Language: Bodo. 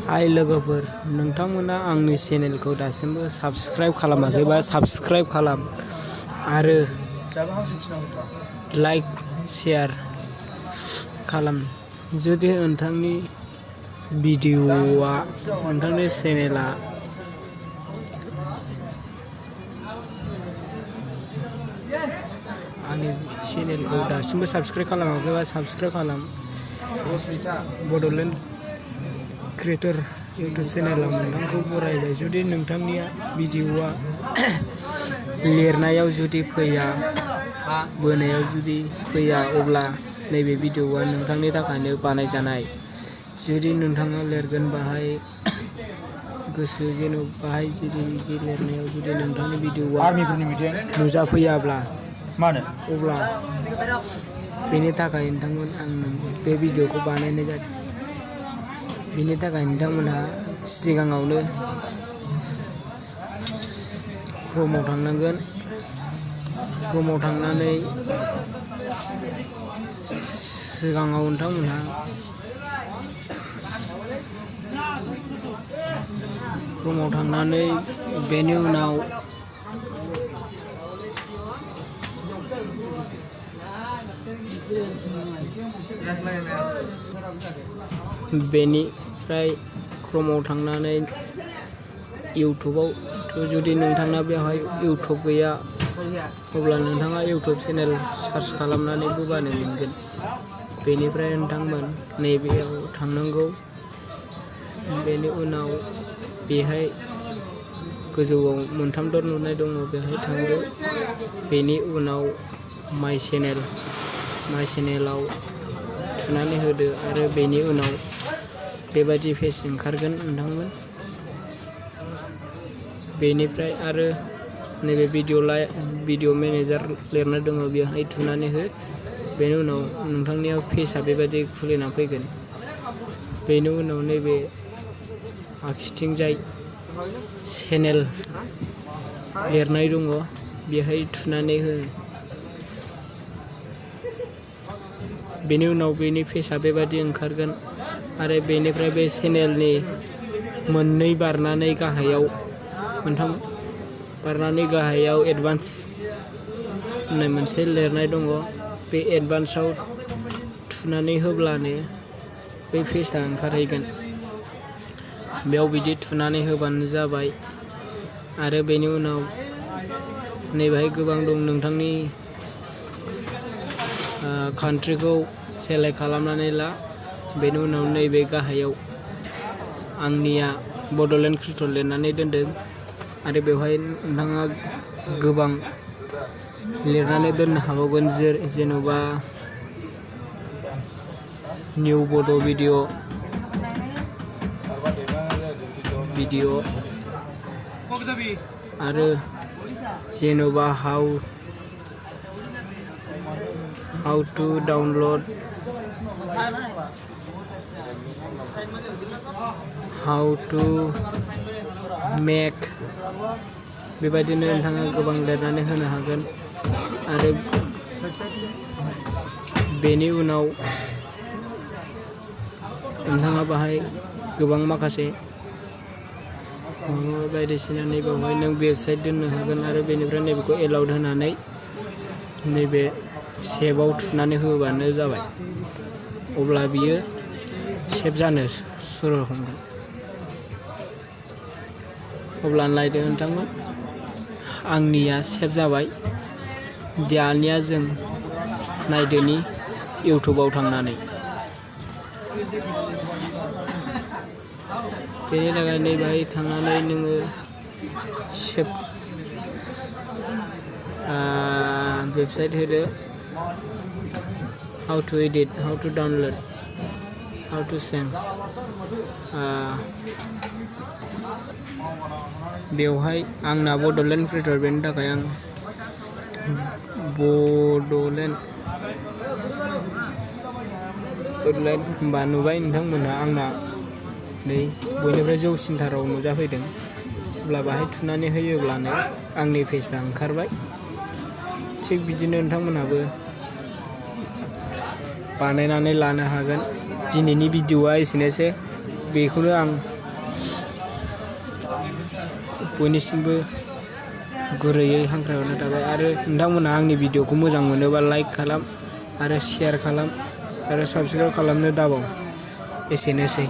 हाय लोगोफोर, नोंथांमोना आंनि चेनेलखौ दासिमबो साबस्क्राइब खालामाखैबा साबस्क्राइब खालाम आरो लाइक शेयार खालाम। जुदि नोंथांनि भिडिअ'आ नोंथांनि चेनेला आंनि चेनेलखौ दासिमबो साबस्क्राइब खालामाखैबा साबस्क्राइब खालाम। बड'लेण्ड क्रिएटर इउटुब चेनेलाव नोंथांखौ बरायबाय। जुदि नोंथांनि भिडिअ'आ लिरनायाव जुदि फैया, बोनायाव जुदि फैया, अब्ला नैबे भिडिअ'आ नोंथांनि थाखायनो बानायजानाय। जुदि नोंथाङा लिरगोन बाहाय गोसो बाहाय जुदि लिरनायाव जुदि नोंथांनि भिडिअ'आ नुजाफैयाब्ला अब्ला बेनि थाखाय नोंथांमोन आं बे भिडिअ'खौ बानायनाय जादों। बेनि थाखाय नोंथांमोनहा सिगाङावनो क्रमआव थांनांगोन। क्रमआव थांनानै सिगाङाव नोंथांमोनहा क्रमआव थांनानै बेनि उनाव बेनिफ्राय क्रमआव थांनानै इउटुबाव जुदि नोंथांना बेवहाय इउटुब गैया अब्ला नोंथाङा इउटुब चेनेल सार्च खालामनानै बोबानो मोनगोन। बेनिफ्राय नोंथांमोन नैबेयाव थांनांगौ। बेनि उनाव बेहाय गोजौआव मोनथाम दट नुनाय दङ, बेहाय थांदो। बेनि उनाव माय चेनेलाव थुनानै होदो आरो बेनि उनाव बेबायदि पेज ओंखारगोन नोंथांमोन। बेनिफ्राय आरो नैबे भिडिअ मेनेजार लिरना दङ, बेवहाय थुनानै हो। बेनि उनाव नोंथांनियाव पेजआ बेबायदि खुलिना फैगोन। बेनि उनाव नैबे आगसिथिंजाय चेनेल लिरनाय दङ, बेहाय थुनानै हो। बेनि उनाव बेनि पेजआ बेबायदि ओंखारगोन आरो बेनिफ्राय बे चेनेलनि मोननै बारनानै गाहायाव मोनथाम बारनानै गाहायाव एडभान्स होननाय मोनसे लिरनाय दङ। बे एडभान्सआव थुनानै होब्लानो बै पेजआ ओंखारहैगोन। बेयाव बिदि थुनानै होबानो जाबाय आरो बेनि उनाव नैबेहाय गोबां दं। नोंथांनि कान्ट्रिखौ सेलेक्ट खालामनानै ला। बेनि उनाव नैबे गाहायाव आंनिया बड'लेण्ड क्रिएटर लिरनानै दोनदों आरो बेवहाय नोंथाङा गोबां लिरनानै दोननो हाबावगोन। जेन'बा निउ बड' भिडिअ आरो जेन'बा how to download, how to make, बेबायदिनो नोंथाङा गोबां लिरनानै होनो हागोन। आरो बेनि उनाव नोंथाङा बाहाय गोबां माखासे बायदिसिना नैबेवहाय नों वेबसाइट दोननो हागोन आरो बेनिफ्राय नैबेखौ एलाउड होनानै नैबे सेभआव थुनानै होबानो जाबाय। अब्ला बियो सेभ जानो सुरु हमगोन। अब्ला नायदो नोंथांमोन, आंनिया सेभ जाबाय। दानिया जों नायदोनि इउटुबाव थांनानै। बेनि थाखाय नैबेहाय थांनानै नोङो सेभ वेबसाइट होदो। How to edit, how to download, how to change. बेवहाय आंना बड'लेण्ड क्रिएटर, बेनि थाखाय आं बड'लेण्ड होनबा नुबाय नोंथांमोनहा आंना नै बयनिफ्राय जौसिनथाराव नुजाफैदों। अब्ला बाहाय थुनानै होयोब्लानो आंनि पेजआ ओंखारबाय। थिग बिदिनो नोंथांमोनहाबो बानायनानै लानो हागोन। दिनैनि भिडिअ'आ एसेनोसै। बेखौनो आं बयनिसिमबो गुरैयै हांख्रायहरनाय थाबाय आरो नोंथांमोनहा आंनि भिडिअखौ मोजां मोनोबा लाइक खालाम आरो शेयार खालाम आरो साबस्क्राइब खालामनो दाबाव। एसेनोसै।